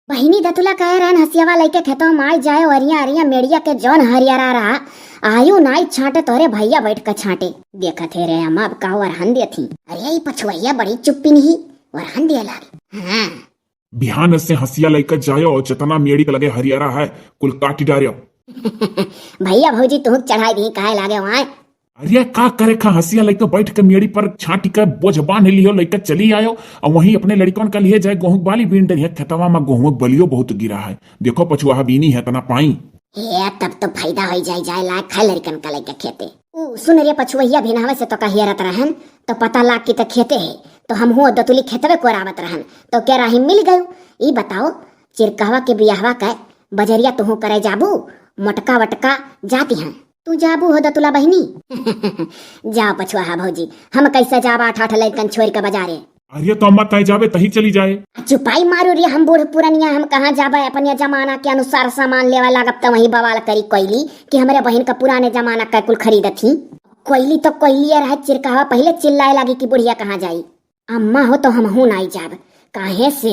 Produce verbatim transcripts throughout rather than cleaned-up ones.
बहिनी दतुला कहे रहन, हसियावा लइके खेतवा मा आइ जाए, अरिया अरिया मेड़िया के जौन हरियरा रहा, आयु नाई छाटे, तोहरे भइया बैठ के छाटे। देखत हे रे अम्मा, अब का वरहन देथी। अरे, ई पछुवहिया बड़ी चुप्पी नहीं, वरहन दिए लागे। हाँ। बिहान से हसिया लइके जायो, जेतना मेड़ी के लगे हरियरा है, कुल काटि डार्यो। भइया भौजी तुहूँ चढ़ाइ दिहीं, काहे लागे वाए? अरे का करे खा, हसिया लइके बैठ के मेड़ी पर छाटी के बोझ बान्ह लियो, लइके चली आयो, अउ वहीं अपने लड़िकन का लिहे जाए गोहूँ बाली बीन डरिहे, खेतवा मा गोहूँ बलियो बहुत गिरा है। देखो पछुआहा बीनी है, एतना पाई। हे, तब तो फायदा होइ जाए, जाए लाग खाए लड़िकन का लइके खेते। ऊ सुन रे पछुवहिया, भिनहवे से तोका हेरत रहन, तो पता लाग कि त खेते है, तो हमहूँ दतुली खेतवे कोरावत रहन, तो के राही मिल गयू। ई बताओ, चिरकहवा के बियाहवा के बजरिया तुहूँ करे जाबू, मोटका वटका जाति हैं। तू जाबू हो दतुला बहिनी? जाओ पछुआहा भौजी, हम कैसे जाब आठ आठ लइकन छोड़ि के बजारे? अरे तो अम्मा तय जाबे तही चली जाए। आ चुपाई मारू रे, हम बूढ़ पुरनिया, हम कहाँ जाबे? अपने जमाना के अनुसार सामान लेवे लागब त वहीं बवाल करी कोइली कि हमरे बहिन का पुराने जमाना का कुल खरीदत ही। कोइली तो कोइलिए रहे, चिरकहवा पहिले चिल्लाए लागी कि बुढ़िया कहाँ जाई। अम्मा हो तो हमहू नाई जाब, काहे से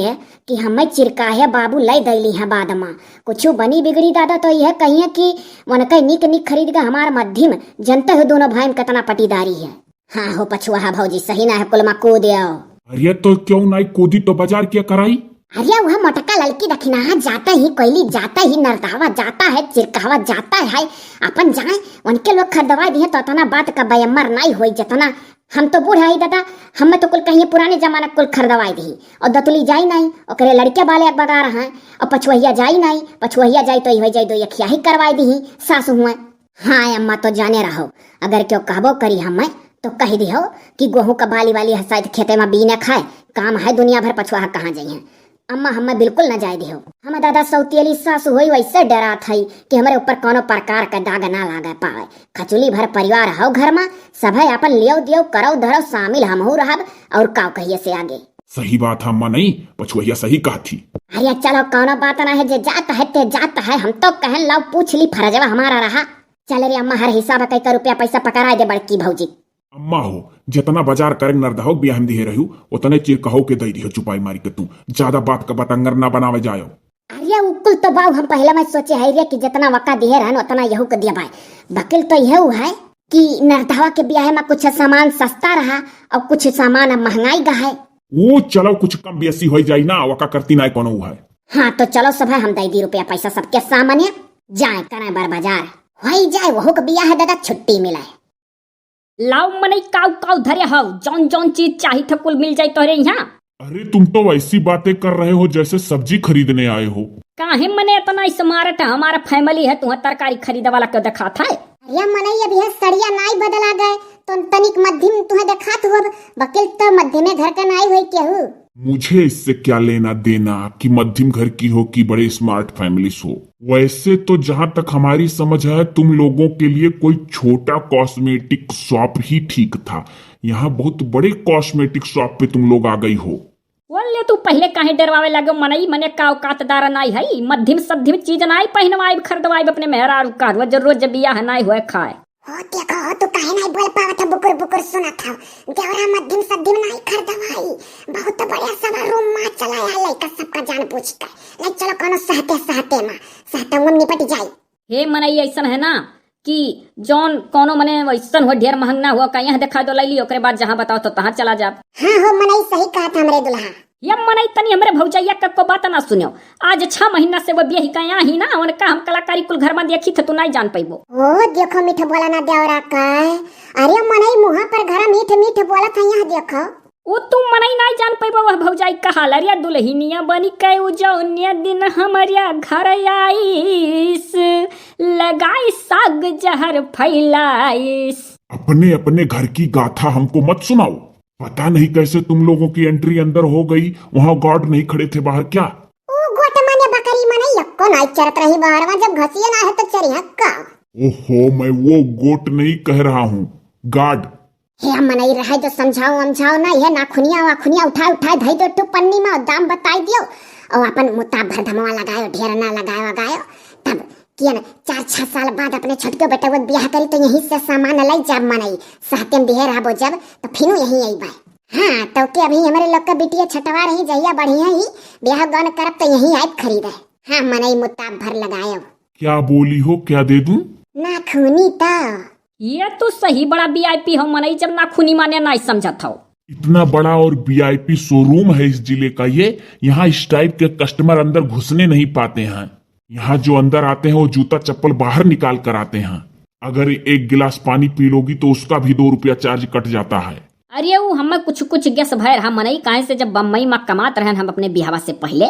कि हमें चिरकाहे बाबू लइ दैली हैं बाद मा। कुछु बनी बिगड़ी दादा तो यह कहिए कि वनके निक निक खरीद के हमार मद्धिम, जनते हो दोनों भाई में कितना पटीदारी है। हाँ हो पछुआहा भौजी, सही ना है कुल मा कूद आओ। अरे तो क्यों नाई कूदी तो बजार क्या कराई? अरे वह मोटका लड़की दखिनाहा जाता ही, कोइली जाता ही, नरदावा जाता है, चिरकावा जाता है, अपन जाए, उनके लोग खरीदवा दिए तो इतना बात का बयम्मर नाई होई जितना हम तो बूढ़ा ही दादा, हमें तो कुल कहिए पुराने जमाना कुल खरीदवाई दी। और दतुली जाई नाई, ओकरे लड़के बाले एक बगा रहा है, और पछुआहिया जाई नाई, पछुआहिया जाई तो इहो जाई दो यखिया ही करवाई दी, सास हुए। हाँ अम्मा, तो जाने रहो, अगर क्यों कहबो करी हमें तो कहि दिहो कि गोहूँ का बाली वाली है, शायद खेते मा बीने खाए, काम है दुनिया भर, पछुआहा कहाँ जाई हैं। अम्मा हमें बिल्कुल न जाए दिहो। हम दादा सौतियली सास होई वैसे डरात हई कि हमरे ऊपर कौनो प्रकार का दाग ना लागे पावे। खचुली भर परिवार हौ घर मा, सभे आपन लियो दियो करौ धरौ, शामिल हमहू रहब, और काव कहिए से आगे। सही बात है अम्मा, नहीं पछुआहिया सही कहत ही। अरे चलो कौनो बात ना है, जे जात है ते जात है, हम तो कहन लाओ पूछ ली, फरजवा हमारा रहा। चल रे अम्मा, हर हिसाब कई का रुपया पैसा पकड़ाए दे बड़की भौजी। अम्मा हो, जितना बजार करे नरदहो बियाह में दिहे रहू, उतने चिरकहो के दई दिहो चुपाई मारी के तू। ज्यादा बात का बतंगर ना बनावे जायो। अरे उ कुल तो बाऊ हम पहले में सोचे है रे कि जितना वका दिहे रहन उतना यहू के दिया बाय। बकिल तो यहू है कि नरदहवा के बियाह में कुछ सामान सस्ता रहा और कुछ सामान अब महंगाई गा है। वो चलो कुछ कम बेसी होई जाई ना, वका करती ना कोनो है। हाँ तो चलो सब है, हम दई दी रुपया पैसा सबके सामान्य जाए करे बर बजार होई जाए, वहू के बियाह है दादा छुट्टी मिले। लाओ मनई, काऊ काऊ धरे हव, जौन जौन चीज चाही था कुल मिल जाई तोहरे यहाँ। अरे तुम तो वैसी बातें कर रहे हो जैसे सब्जी खरीदने आए हो। काहे मने इतना स्मार्ट है, हमारा फैमिली है, तुम्हें तरकारी खरीदे वाला क्यों दिखात है? अरे मनई, अभी है सड़िया नाई बदला गए, तो तनिक मध्यम तुम्हें दिखात हो, बकिल तो मध्यमे घर का नाई होई केहू। मुझे इससे क्या लेना देना कि मध्यम घर की हो कि बड़े स्मार्ट फैमिली हो। वैसे तो जहाँ तक हमारी समझ है, तुम लोगों के लिए कोई छोटा कॉस्मेटिक शॉप ही ठीक था। यहाँ बहुत बड़े कॉस्मेटिक शॉप पे तुम लोग आ गई हो। बोल ले, तू पहले काहे डरवावे लगे मनई? मने का औकातदार नाई है, मध्यम सध्यम चीज नाई पहिनवाइब खरीदवाइब अपने मेहरारू का, रोज रोज बियाह नाई होए खाए। हो देखो हो, तू काहे नाई बोल पावत है, बुकुर बुकुर सुनत है। देवरा मध्यम सध्यम नाई खरीदवाई, बहुत बढ़िया सवा रूम मा चला आ लइका सबका जान बूझ के। ले चलो कोनो सहते सहते मा, सहते वो निपट जाई। हे मनई, ऐसन है ना कि जौन कोनो मने ऐसन हो, ढेर महंग ना हो, का यहाँ दिखा दो लैली, ओकरे बाद जहाँ बताओ तो तहाँ चला जाब। हाँ हो मनई, सही कहत हमरे दुल्हा। ये मनई तनी हमरे भौजैया का को बात ना सुन्यो। आज छह महीना से वो बियाही का यहाँ ही ना, उनका हम कलाकारी कुल घर मा देखी थे, तू नाई जान पैबो। ओ देखो मीठ बोला ना देवरा का। अरे मनई मुँह पर घर मीठ मीठ बोलत है, यहाँ देखो। उ तू मनई नाई जान पैबो वह भौजाई का हाल। अरे दुल्हनिया बनी के उ जौने दिन हमरिया घर आइस, लगाई साग जहर फैलाइस। अपने अपने घर की गाथा हमको मत सुनाओ। पता नहीं कैसे तुम लोगों की एंट्री अंदर हो गई, वहाँ गार्ड नहीं खड़े थे बाहर क्या? ओ गोट मने बकरी मने यक्को नाई चरत रही बाहर, वहाँ जब घसिए ना है तो चरी हक्का। ओहो, मैं वो गोट नहीं कह रहा हूँ, गार्ड। हे मनई रहे जो समझाओ अमझाओ ना, ये नाखुनिया वाखुनिया उठाए उठाए धई दो टू पन्नी मा, दाम बताई दियो और अपन मुता भर धमवा लगायो, ढेर ना लगायो लगायो। तब किया ना, चार छह साल बाद अपने छोटके बेटा वो ब्याह करी तो यहीं से सामान लई जाब मनई, सहते में दिहे रहबो जब तो फिनू यहीं आई बाय। हाँ, तो के अभी हमरे लोग का बिटिया छटवा रही, जहिया बढ़िया ही ब्याह गौन करब तो यहीं आइब खरीदे। हाँ, मनई मुताब भर लगायब। क्या बोली हो, क्या दे दूं? नाखूनी तो। ये तो सही बड़ा वीआईपी हो मनई, जब नाखूनी माने नाई समझत हो। इतना बड़ा और वीआईपी शोरूम है इस जिले का ये, यहाँ इस टाइप के कस्टमर अंदर घुसने नहीं पाते हैं। यहाँ जो अंदर आते हैं वो जूता चप्पल बाहर निकाल कर आते हैं। अगर एक गिलास पानी पी लोगी तो उसका भी दो रुपया चार्ज कट जाता है। अरे, वो हमें कुछ कुछ गैस भय रहा मनई, काहे से जब बम्बई में कमात रहन हम अपने बिहावा से पहले,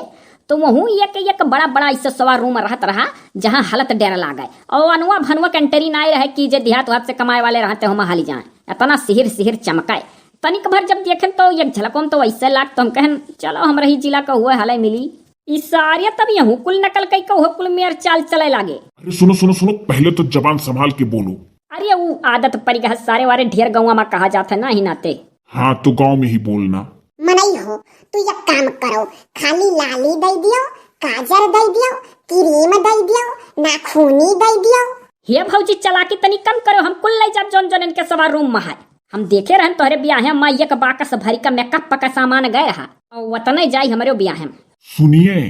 तो वहूँ एक एक बड़ा बड़ा ऐसे सवा रूम रहत रहा, जहाँ हालत डेरा लागे। और अनवा भनवा के एंट्री नाई रहे कि जे देहात वहात से कमाए वाले रहते हम हाली जाए। इतना सिहिर सिहिर चमकाए। तनिक भर जब देखेन तो एक झलकों में तो वैसे लाग, तो हम कहन, "चलो, हमरा ही जिला का हुए हाले मिली।" ई सारे तब यहूँ कुल नकल कई के उहो कुल मेर चाल चले लागे। अरे सुनो, सुनो, सुनो, पहले तो जबान संभाल के बोलो। अरे, ऊ आदत पड़ गया है सारे वारे, ढेर गौवा में कहा जात है ना ही नाते। हाँ, तो गाँव में ही बोलना। मनई हो, तू एक काम करो, खाली लाली दे दियो, काजर दे दियो, क्रीम दे दियो, नाखूनी दे दियो। हे भौजी, चलाकी तनी कम करो, हम कुल ले जाब जौन जौन इनके सवा रूम में है। हम देखे रहन तोहरे बियाहे में एक बाकस भरी का मेकअप का सामान गए रहा, और वतने जाई हमरे बियाहे में। सुनिए,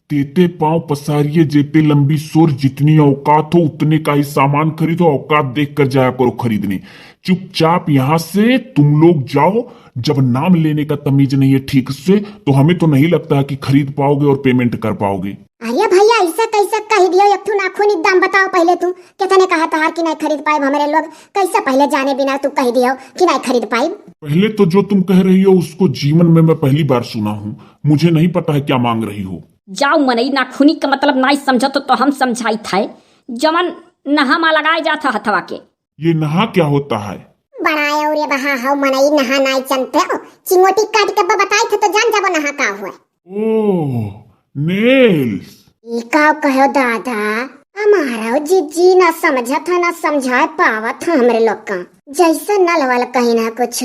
तेते पाँव पसारिए, जेते लंबी सोर, जितनी औकात हो उतने का ही सामान खरीदो, औकात देख कर जाया करो खरीदने। चुपचाप यहाँ से तुम लोग जाओ, जब नाम लेने का तमीज नहीं है ठीक से, तो हमें तो नहीं लगता है कि खरीद पाओगे और पेमेंट कर पाओगे। अरे भैया, ऐसा कैसा कह दियो? एक ठो नाखूनी के दाम बताओ पहले तू, कितने का है तोहार कि नहीं खरीद पाइब हमरे लोग? कैसा पहले जाने बिना तू कह दियो कि नहीं खरीद पाइब? पहले तो जो तुम कह रही हो उसको जीवन में मैं पहली बार सुना हूँ, मुझे नहीं पता है क्या मांग रही हो। जाओ मनई, नाखूनी का मतलब नाई समझत हो तो हम समझाइत है, जवन नहा मा लगाए जात है हथवा के। ये नहा क्या होता है? बड़ा और ये बहा हो मनई, नहा नाई चनते हो, चिंगोटी काट के ब-, बताइत है तो जान जाबो नहा का हुए। ओह, नेल्स। ई का कहो दादा, हमारा जिज्जी ना समझत है ना समझाए पावत है हमरे लोग का, जैसे नल वल कहीं ना कुछ।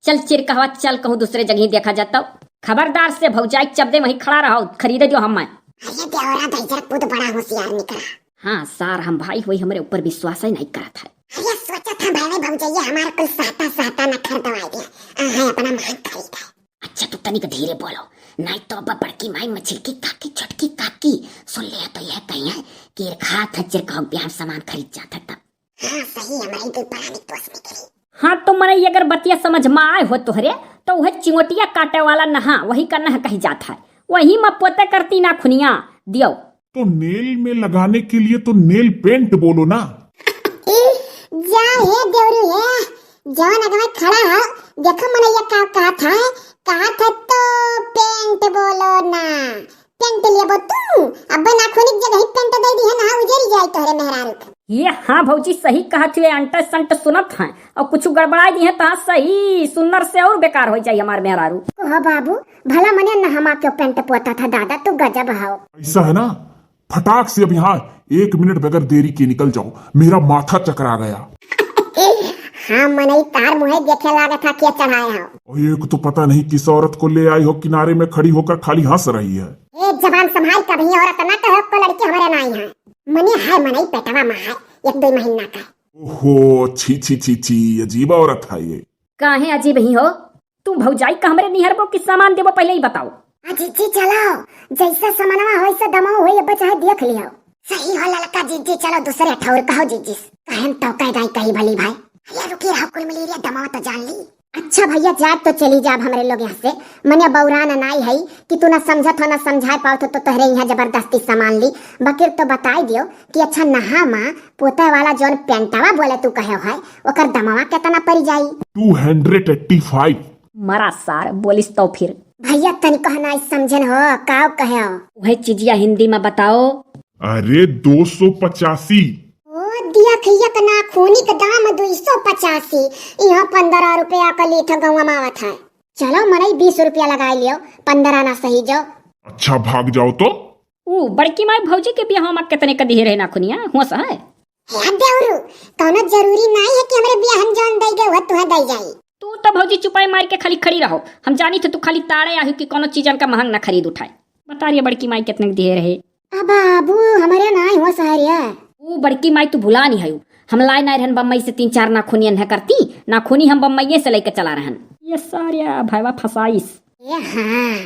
चल चिरकहवा, चल कहूँ दूसरे जगह देखा जाता। खबरदार से भौजाई चबदे वहीं खड़ा रहो, खरीदे जो हम मैं। अरे देवरा दैजर खुद बड़ा होशियार निकला। हाँ सार, हम भाई हुई हमरे ऊपर विश्वास ही नहीं करत है। अरे सोचत है भाई भौजैया हमार कुल सहता सहता न खरीदवाई दे, अहाँ अपना मान खरीद है। अच्छा तू तनिक धीरे बोलो, नहीं तो अब बड़की माई मछिलकी काकी छोटकी काकी सुन ले तो यह कही है कि खात है चिरकहवा बियाह सामान खरीद जात है तब। हाँ, सही है, हमारी दुई परानी पोस में करी। हाँ, तो मनई अगर बतिया समझ में आए हो तोहरे, तो वह चिंगोटिया काटे वाला नहा, वही का नह कही जात है। वही में पोते करती नाखुनिया, दियो। तो नेल में लगाने के लिए तो नेल पेंट बोलो ना। ई, जा हे देवरू हे, जवन अगवा खड़ा है, देखो मनैया का कहत है, कहत है तो पेंट बोलो ना। पेंट लेबो तू? अब्बे नाखूनी के जगह पेंट दे दी है ना, उजरी जाए तोहरे मेहरारू के। ये हाँ भौजी, सही कहत हुए, अंट संट सुनत हैं और कुछ गड़बड़ाई दी है तो सही सुंदर से और बेकार हो जाए हमार मेहरारू। ओहो बाबू, भला मने नहमा क्यों पेंट पोता था दादा, तू गजब हो। ऐसा है ना, फटाक से अब यहाँ एक मिनट बगैर देरी के निकल जाओ, मेरा माथा चकरा गया। हाँ मनई, तार मुहे देखे लागत था क्या चढ़ाया हो। और एक तो पता नहीं किस औरत को ले आई हो, किनारे में खड़ी होकर खाली हंस रही है। ए, जबान संभाल, कभी औरत ना कहो को लड़की हमारे नाई है। मने है मनई पेटवा में है, एक दो महीना का। ओहो, छी, छी, छी, छी, अजीब औरत है ये। काहे अजीब ही हो? तू भौजाई का हमरे निहरबो कि सामान देबो, पहले ही बताओ। आ जीजी चलो, जैसा सामानवा होई से दमाओ होई, अब चाहे देख लियो। सही हो ललका जीजी, चलो दूसरे ठौर कहो जीजी। कहन तो कह दाई कही भली भाई। अरे रुकी रहो, कुल मिली रे दमाओ तो जान ली। अच्छा भैया, जाब तो चली जाब हमरे लोग यहाँ से। मने बौरान नाई है कि तू ना समझत हो ना समझाए पावत हो तो तोहरे यहाँ जबरदस्ती सामान ली। बकिर तो बताई दियो कि अच्छा नहा माँ पोता वाला जौन पेंटवा बोले तू कहे है, ओकर दमवा केतना पड़ जाई? टू हंड्रेड एट्टी फाइव। मरा सार, बोलिस तो फिर। भैया तनिको नाई समझन हो, काव कहे हो? वह चीजिया हिंदी में बताओ। अरे दो सौ पचासी। ओ दिया खैया के नाखूनी के दाम दुई सौ पचासी, यहाँ पन्द्रह रुपया का लीठ गौवा में आवत है। चलो मनई बीस रुपया लगाई लियो, पन्द्रह ना सही जो। अच्छा भाग जाओ तो। ऊ बड़की माई भौजी के बियाह में कितने का दिहे रहे नाखुनिया, होश है? हे देवरू, कौनो जरूरी नाई है कि हमरे बियाह में जौन दई गए, वह तुहे दई जाई। तू तो भौजी चुपाई मार के खाली खड़ी रहो, हम जानी थे तू खाली ताड़े आही कि कौनो चीजन का महंग ना खरीद उठाए। बता रही है बड़की माई कितने के दिहे रहे। अब बाबू, हमरे नाई होश है रे। ऊ बड़की माई तू भुला नहीं है, हम लाए नाई रहन बम्बई से तीन चार नाखूनियन है करती, नाखूनी हम बम्बई से लेके चला रहन। ये सारे भैवा फसाइस। ए हाँ,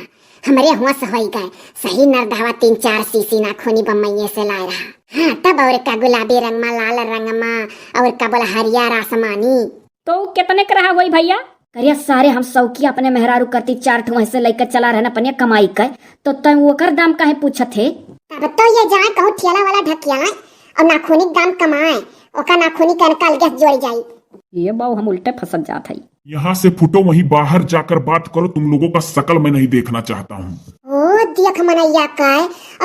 हमरे हुआँ से होई गए। सही नरदहवा तीन चार सीसी नाखूनी बम्बइये से लाए रहा। हाँ, तब और का गुलाबी रंग मा, लाल रंग मा, और का बोला हरियर आसमानी। तो उ केतने क रहा होई भैया? करिया सारे हम सौकिया अपने मेहरारू करती चार ठो ऐसे लइके चला रहन अपने कमाई के, तो तैं ओकर दाम काहे पूछत हे? तब तो ये जाए कहूँ ठेला वाला ढकियाए और नाखूनी के दाम कमाए, ओका नाखूनी के अनका अलगे से जोड़ जाई। ये बाऊ हम उल्टे फंसत जात हई। यहाँ से फुटो, वहीं बाहर जाकर बात करो, तुम लोगों का शकल मैं नहीं देखना चाहता हूँ। ओ देख मनैया का,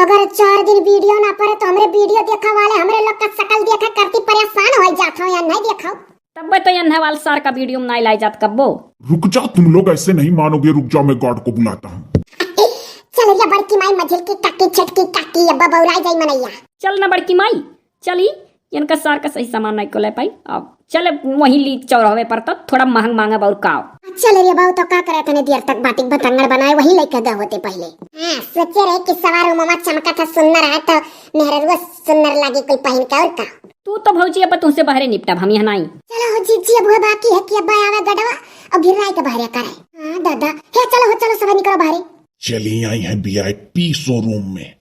अगर चार दिन वीडियो ना पड़े तो हमरे वीडियो देखा वाले हमरे लोग का शकल देखा करती परेशान हो जात हो या नहीं देखो। तब्बे तो यन्हे वाल सार का वीडियो में नाई लाई जात कब्बो। रुक जाओ तुम लोग, ऐसे नहीं मानोगे, रुक जाओ मैं गार्ड को बुलाता हूँ। चल रे बड़की माई मझिल की काकी छोटकी काकी अब बौराई जाई मनैया। चल ना बड़की माई, चली, इनका सार का सही सामान नहीं को ले पाई। अब चले वहीं ली चौराहे पर तो थोड़ा महंग मांगब और काव। चल रे बाऊ तो का करे तने देर तक बाटिक बतंगड़ बनाए वहीं लेके गए होते पहले। हाँ, सोचे रहे कि सवार उमवा चमका था सुंदर है तो मेहररुआ सुंदर लागे कोई पहन के और का। तू तो भौजी अब तुमसे बाहरे निपटब, हम यहाँ नहीं। चलो हो जीजी, अब वो बाकी है कि अब आवे गडवा और गिराए के बाहरे करे। हाँ दादा, हे चलो हो, चलो सभी निकलो बाहरे। चली आई है वीआईपी शोरूम में।